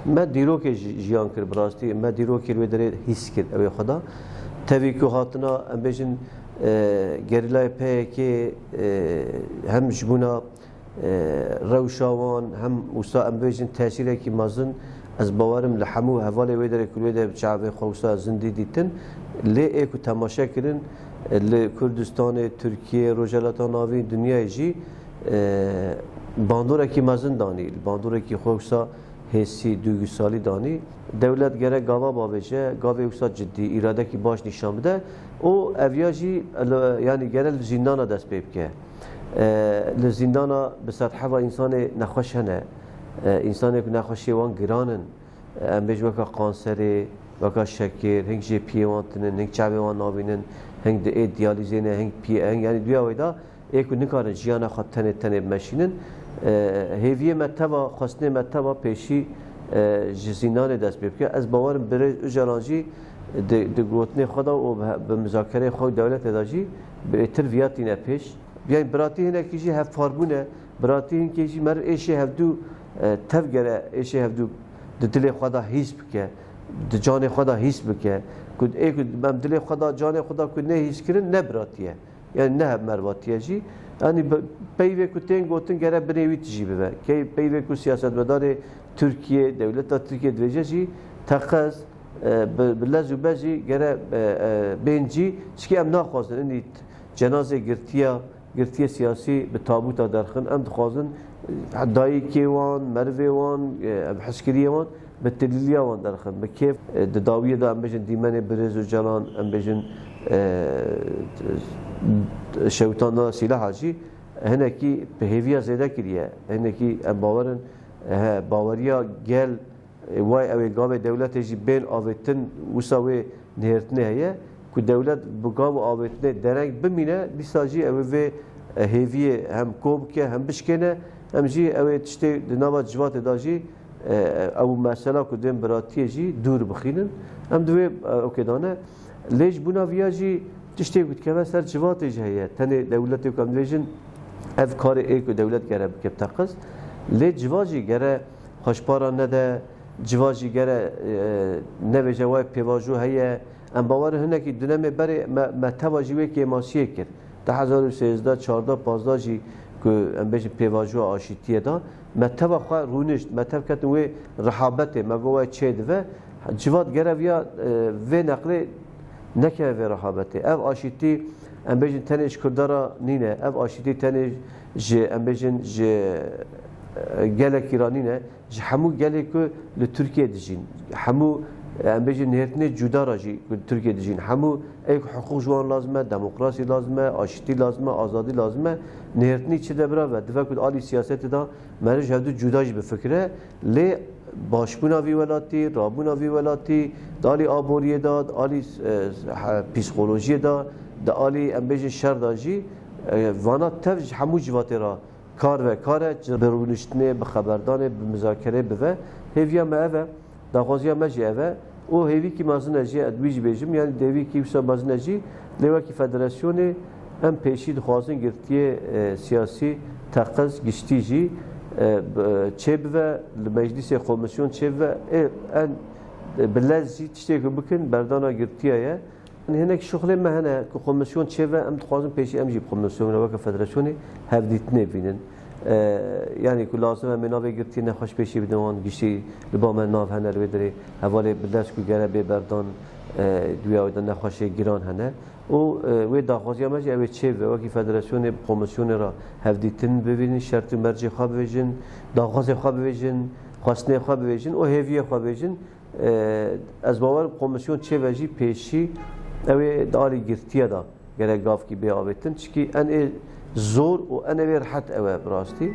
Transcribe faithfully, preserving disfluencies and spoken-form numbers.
Me dîrokê ji-, jiyan kir bi rastî. Me dîrokê li wê derê hîs kir, ew ê xwe da. Tevî ku hatina, em bêjin, e, gerîlayê P Y K, e, hem ji bona, e, rewşa wan, hem wisa em bêjin tesîrekî mezin, ez bawerim li hemû hevalê wê derê ku li wê derê bi çavê xwe wisa zindî dîtin. Lê ê ku temaşe kirin, e, li Kurdistanê, Tirkiye, Rojhilata Navîn, dinyayê jî, e, bandorekî mezin danî. Li bandorekî xwe wisa hêsî, duygusalî danî. Dewlet gere gava bavêje, gavê wisa cidî, îradekî baş nîşan bide û ev ya jî li, yanî gere li zîndana dest pê bike. E, li zîndana bi sedheva însanê nexweş hene. E, însanê ku nexweşiyê wan giran in. E, em bêjin weka kanserê, weka şekir, hing jê piyê wan tinin, hing çavê wan nabînin, hing di ê diyalîzê ne, hing piyê, hing, yanî duya wê de ê ku nikarin jiyana xwe tenê tenê bimeşînin. E, hêviyê me teva, xwestinê me teva pêşî, e, ji zîndanê dest pê bike. Ez bawerim birêz Ocalan jî di, di gotinê xwe de û bi, bi muzakereyê xwe û dewletê de jî bêtir viya tîne pêş. Yanî biratî hinekî jî hevparbûn e. Biratî hinkê jî meriv êşê hevdû, e, tev gere êşê hevdû di dilê xwe de hîs bike, di canê xwe de hîs bike. Ku ê ku em dilê xwe de, canê xwe de ku nehîs kirin, ne biratî ye. Yanî ne hevmervatî ye jî. Yanî bi-, peyvê ku tên gotin gere binê wî tijî bibe. Key peyvê ku siyasetmedarê Tirkiye, dewleta Tirkiye dibêje jî teqez, e, bi, bi lez û bez jî gere, e, e, bên cî. Çikî em naxwazin, inî cenazê girtiya, girtiyê siyasî bi tabûta derxin. Em dixwazin, e, dayikê wan, merivê wan, e, em hizkiriyê wan bi tilîliya wan derxin, bi kêf, e, di dawiyê de, em bêjin, dîmenê birêz Ocalan, em bêjin, e, şewitandina sîlaha jî hinekî bi hêviya zêde kiriye. Hinekî em bawer in, he, baweriya gel, e, way ew ê gavê dewletê jî bên avêtin, wisa wê nihêrtinê heye ku dewlet bi gav û avêtinê dereng bimîne, dîsa jî ew ê vê, e, hêviyê hem kom bike, hem bişkêne, hem jî ew ê tiştê di nava civatê de jî, e, ew mesela ku dibên biratiyê jî dûr bixînin. Em di wê, e, okê de ne. Lê ji bona viya jî tiştê ku dikeve ser civatê jî heye. Tenê dewletê ku em dibêjin, ev karê ê ku dewlet gere bike teqez. Lê civat jî gere xweşpara nede, civat jî gere, e, nebêje wayê pêvajo heye. Em bawer in hinekî dönemê berê me, me teva jî wê kêmasiyê kir. Di hezar û sêzdeh, çardeh, pazdeh jî ku em bêjin pêvajoya aşîtiyê de, me teva xwe rûnişt, me tev ketin wê rehabetê, me got wayê çêdive. Civat gere viya, e, vê neqlê nekeve vê rehabetê. Ev aşîtî, em bêjin, tenê ji Kurda re nîne. Ev aşîtî tenê ji, em bêjin, ji, e, gelekî re nîne. Ji hemû gelê ku li Tirkiye dijîn, hemû, e, em bêjin, nihêrtinê cuda re jî ku li Tirkiye dijîn, hemû ê ku hiqûq ji wan lazim e, demokrasî lazim e, aşîtî lazim e, azadî lazim e. Nihêrtinî çi de bira ve? Dive ku di alî siyasetê de meriv ji hevdu cuda jî bifikire, lê başbûna vî welatî, rabûna vî welatî, di alî aboriyê de, di alî, e, he-, psîkolojiyê de, di alî, em bêjin, şer de jî, e, vana tev ji hemû civatê re kar ve kar e, bi rûniştinê, bi xeberdanê, bi muzakerê bive. Hêviya me ev e, daxwaziya me jî ev e. Û hêvîkî mezin e jî, ez wî jî bêjim, yanî dêvîkî wisa mezin e jî, lê wekî federasyonê em pêşî dixwazin girtiyê, e, siyasî teqiz giştî jî, e, b-, çêbive, li meclîsê komisyon çêbive, ê, en, e, bi lez jî tiştê ku bikin, berdana girtiya ye. Hinek şuxlê me hene ku komisyon çêve, em dixwazin pêşî em jî bi komisyonê weke federasyonê hevdîtinê bînin. E, yanî ku lazim e em ê navê girtiyê nexweş pêşî bidin wan, giştî li ba me nav hene li wê derê, hevalê bi dest ku gere bê berdan, e, duya wê de nexweşê giran hene. Û, e, wê daxwaziya me jî ew ê çêve, wekî federasyonê bi komisyonê re hevdîtin bibînin, şert û mercê xwe bibêjin, daxwazê xwe bibêjin, xwestinê xwe bibêjin û hêviyê xwe bibêjin. E, ez bawer im komisyon çêve jî pêşî ew ê di alî girtiye de gerek gavkî bê avêtin. Çikî en ê zor û en ê wê rehet ew e bi rastî.